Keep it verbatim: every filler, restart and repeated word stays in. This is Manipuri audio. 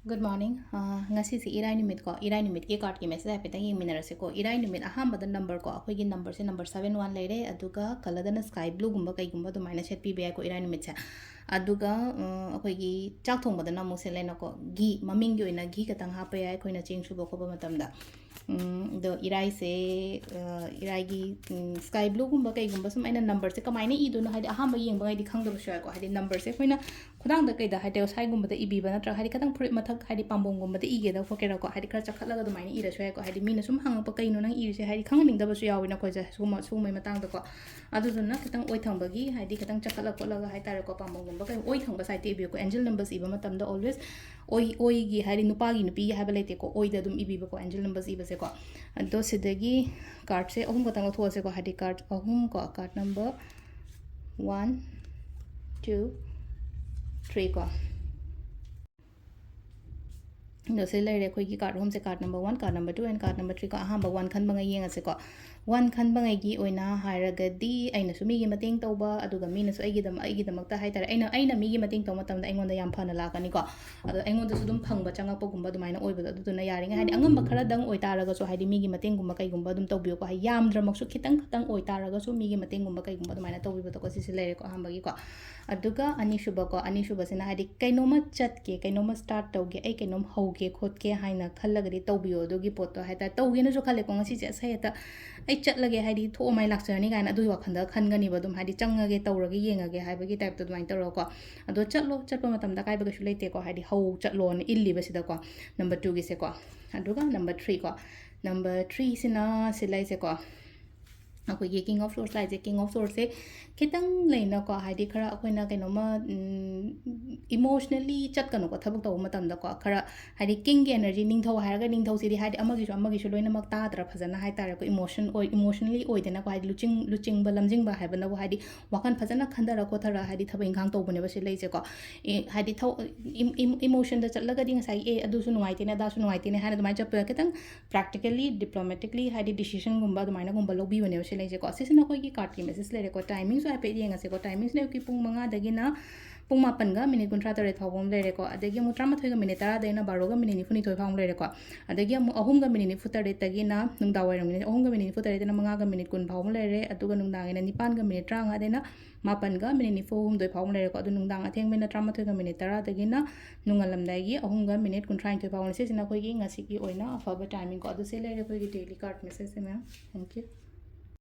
Good morning. ꯑꯥ, ꯉꯁꯤꯁꯦ ꯏꯔꯥꯏ ꯅꯨꯃꯤꯠꯀꯣ, ꯏꯔꯥꯏ ꯅꯨꯃꯤꯠꯀꯤ cardꯀꯤ message ꯍꯥꯏꯐꯦꯠꯇꯪ ꯌꯦꯡꯃꯤꯟꯅꯔꯁꯤꯀꯣ꯫ ꯏꯔꯥꯏ ꯅꯨꯃꯤꯠ ꯑꯍꯥꯟꯕꯗ numberꯀꯣ, ꯑꯩꯈꯣꯏꯒꯤ numberꯁꯦ number seven one ꯂꯩꯔꯦ, ꯑꯗꯨꯒ colourꯗꯅ sky blueꯒꯨꯝꯕ ꯀꯩꯒꯨꯝꯕ ꯑꯗꯨꯃꯥꯏꯅ ꯁꯦꯠꯄꯤꯕ ꯌꯥꯏꯀꯣ ꯏꯔꯥꯏ ꯅꯨꯃꯤꯠꯁꯦ꯫ ꯑꯗꯨꯒ, ꯑ, ꯑꯩꯈꯣꯏꯒꯤ ꯆꯥꯛ ꯊꯣꯡꯕꯗꯅ ꯑꯃꯨꯛ ꯁꯦꯠꯂꯦꯅꯀꯣ, ꯘꯤ, ꯃꯃꯤꯡꯒꯤ ꯑꯣꯏꯅ ꯘꯤ ꯈꯛꯇꯪ ꯍꯥꯞꯄ ꯌꯥꯏ ꯑꯩꯈꯣꯏꯅ ꯆꯦꯡ ꯁꯨꯕ ꯈꯣꯠꯄ ꯃꯇꯝꯗ꯫ ꯎꯝ, ꯑꯗꯣ ꯏꯔꯥꯏꯁꯦ, ꯑ, ꯏꯔꯥꯏꯒꯤ, ꯎꯝ, sky blueꯒꯨꯝꯕ ꯀꯩꯒꯨꯝꯕ ꯁꯨꯝ ꯑꯩꯅ numberꯁꯦ ꯀꯃꯥꯏꯅ ꯏꯗꯣꯏꯅꯣ, ꯍꯥꯏꯗꯤ ꯑꯍꯥꯟꯕ ꯌꯦꯡꯕꯉꯩꯗꯤ ꯈꯪꯗꯕꯁꯨ ꯌꯥꯏꯀꯣ, ꯍꯥꯏꯗꯤ numberꯁꯦ ꯑꯩꯈꯣꯏꯅ ꯈꯨꯗꯥꯡꯗ ꯀꯩꯗ ꯍꯥꯏ ꯇꯥꯔꯦ, ꯁ꯭ꯋꯥꯏꯒꯨꯝꯕꯗ ꯏꯕꯤꯕ ꯅꯠꯇ꯭ꯔꯒ ꯍꯥꯏꯗꯤ ꯈꯤꯇꯪ ꯐꯨꯔꯤꯠ ꯃꯊꯛ ꯍꯥꯏꯗꯤ ꯄꯥꯝꯕꯣꯝꯒꯨꯝꯕꯗ ꯏꯒꯦꯗ ꯈꯣꯠꯀꯦꯔꯥꯀꯣ, ꯍꯥꯏꯗꯤ ꯈꯔ ꯆꯈꯠꯂꯒ ꯑꯗꯨꯃꯥꯏꯅ ꯏꯔꯁꯨ ꯌꯥꯏꯀꯣ, ꯍꯥꯏꯗꯤ ꯃꯤꯅ ꯁꯨꯝ ꯍꯪꯉꯛꯄ "ꯀꯩꯅꯣ ꯅꯪ ꯏꯔꯤꯁꯦ?" ꯍꯥꯏꯗꯤ ꯈꯪꯍꯟꯅꯤꯡꯗꯕꯁꯨ ꯌꯥꯎꯋꯤꯅ ꯑꯩꯈꯣꯏꯁꯦ ꯁꯤꯒꯨꯝꯕ, ꯁꯤꯒꯨꯝꯕꯩ ꯃꯇꯥꯡꯗꯀꯣ꯫ ꯑꯗꯨꯗꯨꯅ ꯈꯤꯇꯪ ꯑꯣꯏ ꯊꯪꯕꯒꯤ ꯍꯥꯏꯗꯤ ꯈꯤꯇꯪ ꯆꯈꯠꯂ ꯈꯣꯠꯂꯒ ꯍꯥꯏ ꯇꯥꯔꯦꯀꯣ, ꯄꯥꯝꯕꯣꯝꯒꯨꯝꯕ ꯀꯩ ꯑꯣꯏ ꯊꯪꯕ sideꯇ ꯏꯕꯤꯌꯨꯀꯣ꯫ Angel numbers ꯏꯕ ꯃꯇꯝꯗ always ꯑꯣꯏ, ꯑꯣꯏꯒꯤ ꯍꯥꯏꯗꯤ ꯅꯨꯄꯥꯒꯤ ꯅꯨꯄꯤꯒꯤ ꯍꯥꯏꯕ ꯂꯩꯇꯦꯀꯣ, ꯑꯣꯏꯗ ꯑꯗꯨꯝ ꯏꯕꯤꯕꯀꯣ angel numbers ꯏꯕꯁꯦꯀꯣ꯫ ꯑꯗꯣ ꯁꯤꯗꯒꯤ cardꯁꯦ ꯑꯍꯨꯝ ꯈꯛꯇꯪ ꯂꯧꯊꯣꯛꯑꯁꯦꯀꯣ, ꯍꯥꯏꯗꯤ card ꯑꯍꯨꯝ ꯀꯣ, card number one, two, three ꯀꯣ꯫ ꯑꯗꯣ ꯁꯤ ꯂꯩꯔꯦ ꯑꯩꯈꯣꯏꯒꯤ card ꯑꯍꯨꯝꯁꯦ, card number one, card number two and card number three ꯀꯣ꯫ ꯑꯍꯥꯟꯕ one ꯈꯟꯕꯉꯩ ꯌꯦꯡꯉꯁꯦꯀꯣ꯫ One ꯈꯟꯕꯉꯩꯒꯤ ꯑꯣꯏꯅ ꯍꯥꯏꯔꯒꯗꯤ ꯑꯩꯅꯁꯨ ꯃꯤꯒꯤ ꯃꯇꯦꯡ ꯇꯧꯕ, ꯑꯗꯨꯒ ꯃꯤꯅꯁꯨ ꯑꯩꯒꯤꯗꯃꯛ, ꯑꯩꯒꯤꯗꯃꯛꯇ ꯍꯥꯏ ꯇꯥꯔꯦ, ꯑꯩꯅ, ꯑꯩꯅ ꯃꯤꯒꯤ ꯃꯇꯦꯡ ꯇꯧꯕ ꯃꯇꯝꯗ ꯑꯩꯉꯣꯟꯗ ꯌꯥꯝ ꯐꯅ ꯂꯥꯛꯀꯅꯤꯀꯣ꯫ ꯑꯗꯣ ꯑꯩꯉꯣꯟꯗꯁꯨ ꯑꯗꯨꯝ ꯐꯪꯕ ꯆꯪꯉꯛꯄꯒꯨꯝꯕ ꯑꯗꯨꯃꯥꯏꯅ ꯑꯣꯏꯕꯗꯣ, ꯑꯗꯨꯗꯨꯅ ꯌꯥꯔꯤꯉꯩ ꯍꯥꯏꯗꯤ ꯑꯉꯝꯕ ꯈꯔꯗꯪ ꯑꯣꯏꯇꯥꯔꯒꯁꯨ ꯍꯥꯏꯗꯤ ꯃꯤꯒꯤ ꯃꯇꯦꯡꯒꯨꯝꯕ ꯀꯩꯒꯨꯝꯕ ꯑꯗꯨꯝ ꯇꯧꯕꯤꯌꯨꯀꯣ꯫ ꯍꯥꯏꯗꯤ ꯌꯥꯝꯗ꯭ꯔꯃꯛꯁꯨ ꯈꯤꯇꯪ ꯈꯤꯇꯪ ꯑꯣꯏꯇꯥꯔꯒꯁꯨ ꯃꯤꯒꯤ ꯃꯇꯦꯡꯒꯨꯝꯕ ꯀꯩꯒꯨꯝꯕ ꯑꯗꯨꯃꯥꯏꯅ ꯇꯧꯕꯤꯕꯗꯣꯀꯣ꯫ ꯁꯤꯁꯦ ꯂꯩꯔꯦꯀꯣ ꯑꯍꯥꯟꯕꯒꯤꯀꯣ꯫ ꯑꯗꯨꯒ ꯑꯅꯤꯁꯨꯕꯀꯣ, ꯑꯅꯤꯁꯨꯕꯁꯤꯅ ꯍꯥꯏꯗꯤ ꯀꯩꯅꯣꯝꯃ ꯆꯠꯀꯦ, ꯀꯩꯅꯣꯝꯃ start ꯇꯧꯒꯦ, ꯑꯩ ꯀꯩꯅꯣꯝ ꯍꯧꯒꯦ ꯈꯣꯠꯀꯦ ꯍꯥꯏꯅ ꯈꯜꯂꯒꯗꯤ ꯇꯧꯕꯤꯌꯣ ꯑꯗꯨꯒꯤ ꯄꯣꯠꯇꯣ ꯍꯥꯏ ꯇꯥꯔꯦ꯫ ꯇꯧꯒꯦꯅꯁꯨ ꯈꯜꯂꯦꯀꯣ, ꯉꯁꯤꯁꯦ ꯑꯁ ꯍꯦꯛꯇ ꯑꯩ ꯆꯠꯂꯒꯦ, ꯍꯥꯏꯗꯤ ꯊꯣꯛꯑ ꯃꯥꯏ ꯂꯥꯛꯆꯔꯅꯤ ꯀꯥꯏꯅ ꯑꯗꯨꯒꯤ ꯋꯥꯈꯜꯗ ꯈꯟꯒꯅꯤꯕ꯫ ꯑꯗꯨꯝ ꯍꯥꯏꯗꯤ ꯆꯪꯉꯒꯦ, ꯇꯧꯔꯒꯦ, ꯌꯦꯡꯉꯒꯦ ꯍꯥꯏꯕꯒꯤ typeꯇ ꯑꯗꯨꯃꯥꯏꯅ ꯇꯧꯔꯒꯀꯣ꯫ ꯑꯗꯣ ꯆꯠꯂꯣ, ꯆꯠꯄ ꯃꯇꯝꯗ ꯑꯀꯥꯏꯕ ꯀꯩꯁꯨ ꯂꯩꯇꯦꯀꯣ, ꯍꯥꯏꯗꯤ ꯍꯧ ꯆꯠꯂꯣꯅ ꯏꯜꯂꯤꯕꯁꯤꯗꯀꯣ꯫ Number twoꯒꯤꯁꯦꯀꯣ꯫ ꯑꯗꯨꯒ number three ꯀꯣ, number threeꯁꯤꯅ ꯁꯤ ꯂꯩꯁꯦꯀꯣ, ꯑꯩꯈꯣꯏꯒꯤ King of Swords ꯂꯥꯏꯁꯦ, King of Swordsꯁꯦ ꯈꯤꯇꯪ ꯂꯩꯅꯀꯣ, ꯍꯥꯏꯗꯤ ꯈꯔ ꯑꯩꯈꯣꯏꯅ ꯀꯩꯅꯣꯝꯃ, ꯎꯝ, emotionally ꯆꯠꯀꯅꯨꯀꯣ ꯊꯕꯛ ꯇꯧꯕ ꯃꯇꯝꯗꯀꯣ꯫ ꯈꯔ ꯍꯥꯏꯗꯤ Kingꯒꯤ energy, ꯅꯤꯡꯊꯧ ꯍꯥꯏꯔꯒ ꯅꯤꯡꯊꯧꯁꯤꯗꯤ ꯍꯥꯏꯗꯤ ꯑꯃꯒꯤꯁꯨ ꯑꯃꯒꯤꯁꯨ ꯂꯣꯏꯅꯃꯛ ꯇꯥꯗ꯭ꯔꯥ ꯐꯖꯅ ꯍꯥꯏ ꯇꯥꯔꯦꯀꯣ, emotion ꯑꯣꯏ, emotionally ꯑꯣꯏꯗꯅꯀꯣ, ꯍꯥꯏꯗꯤ ꯂꯨꯆꯤꯡ, ꯂꯨꯆꯤꯡꯕ ꯂꯝꯖꯤꯡꯕ ꯍꯥꯏꯕꯅꯕꯨ ꯍꯥꯏꯗꯤ ꯋꯥꯈꯜ ꯐꯖꯅ ꯈꯟꯊꯔ ꯈꯣꯠꯊꯔ ꯍꯥꯏꯗꯤ ꯊꯕꯛ ꯏꯪꯈꯥꯡ ꯇꯧꯕꯅꯦꯕ ꯁꯤ ꯂꯩꯁꯦꯀꯣ꯫ ꯑꯦ, ꯍꯥꯏꯗꯤ ꯊꯧ-, ꯏꯝ-, ꯏꯝ-, emotionꯗ ꯆꯠꯂꯒꯗꯤ ꯉꯁꯥꯏꯒꯤ "ꯑꯦ, ꯑꯗꯨꯁꯨ ꯅꯨꯡꯉꯥꯏꯇꯦꯅꯦ, ꯑꯗꯥꯁꯨ ꯅꯨꯡꯉꯥꯏꯇꯦꯅꯦ" ꯍꯥꯏꯅ ꯑꯗꯨꯃꯥꯏꯅ ꯆꯠꯄꯗ ꯈꯤꯇꯪ practically, diplomatically ꯍꯥꯏꯗꯤ decisionꯒꯨꯝꯕ ꯑꯗꯨꯃꯥꯏꯅꯒꯨꯝꯕ ꯂꯧꯕꯤꯕꯅꯦꯕ ꯁꯤ ꯂꯩꯖꯩꯀꯣ꯫ ꯁꯤꯁꯤꯅ ꯑꯩꯈꯣꯏꯒꯤ cardꯀꯤ message ꯂꯩꯔꯦꯀꯣ꯫ Timingꯁꯨ ꯍꯥꯏꯐꯦꯠ ꯌꯦꯡꯉꯁꯦꯀꯣ꯫ Timingꯁꯤꯅ ꯑꯌꯨꯛꯀꯤ ꯄꯨꯡ ꯃꯉꯥꯗꯒꯤꯅ ꯄꯨꯡ ꯃꯥꯄꯟꯒ minute ꯀꯨꯟꯊ꯭ꯔꯥ ꯇꯔꯦꯠ ꯐꯥꯎꯕ ꯑꯃ ꯂꯩꯔꯦꯀꯣ꯫ ꯑꯗꯒꯤ ꯑꯃꯨꯛ ꯇꯔꯥꯃꯥꯊꯣꯏꯒ minute ꯇꯔꯥꯗꯒꯤꯅ ꯕꯥꯔꯣꯒ minute ꯅꯤꯐꯨꯅꯤꯊꯣꯏ ꯐꯥꯎꯕ ꯑꯃ ꯂꯩꯔꯦꯀꯣ꯫ ꯑꯗꯒꯤ ꯑꯃꯨꯛ ꯑꯍꯨꯝꯒ minute ꯅꯤꯐꯨ ꯇꯔꯦꯠꯇꯒꯤꯅ ꯅꯨꯡꯗꯥꯡ ꯋꯥꯏꯔꯝꯒꯤ ꯑꯍꯨꯝꯒ minute ꯅꯤꯐꯨ ꯇꯔꯦꯠꯇꯒꯤꯅ ꯃꯉꯥꯒ minute ꯀꯨꯟ ꯐꯥꯎꯕ ꯑꯃ ꯂꯩꯔꯦ꯫ ꯑꯗꯨꯒ ꯅꯨꯡꯗꯥꯡꯒꯤꯅ ꯅꯤꯄꯥꯟꯒ minute ꯇꯔꯥꯃꯉꯥꯗꯩꯅ ꯃꯥꯄꯟꯒ minute ꯅꯤꯐꯨ ꯍꯨꯝꯗꯣꯏ ꯐꯥꯎꯕ ꯑꯃ ꯂꯩꯔꯦꯀꯣ꯫ ꯑꯗꯨ ꯅꯨꯡꯗꯥꯡ ꯑꯊꯦꯡꯕꯩꯅ ꯇꯔꯥꯃꯥꯊꯣꯏꯒ minute ꯇꯔꯥꯗꯒꯤꯅ ꯅꯣꯡꯉꯥꯜꯂꯝꯗꯥꯏꯒꯤ ꯑꯍꯨꯝꯒ minute ꯀꯨꯟꯊ꯭ꯔꯥꯅꯤꯊꯣꯏ ꯐꯥꯎꯕꯅꯤ꯫ ꯁꯤꯁꯤꯅ ꯑꯩꯈꯣꯏꯒꯤ ꯉꯁꯤꯒꯤ ꯑꯣꯏꯅ ꯑꯐꯕ timingꯀꯣ꯫ ꯑꯗꯨ ꯁꯤ ꯂꯩꯔꯦ ꯑꯩꯈꯣꯏꯒꯤ daily card messageꯁꯦ, ma'am꯫ Thank you꯫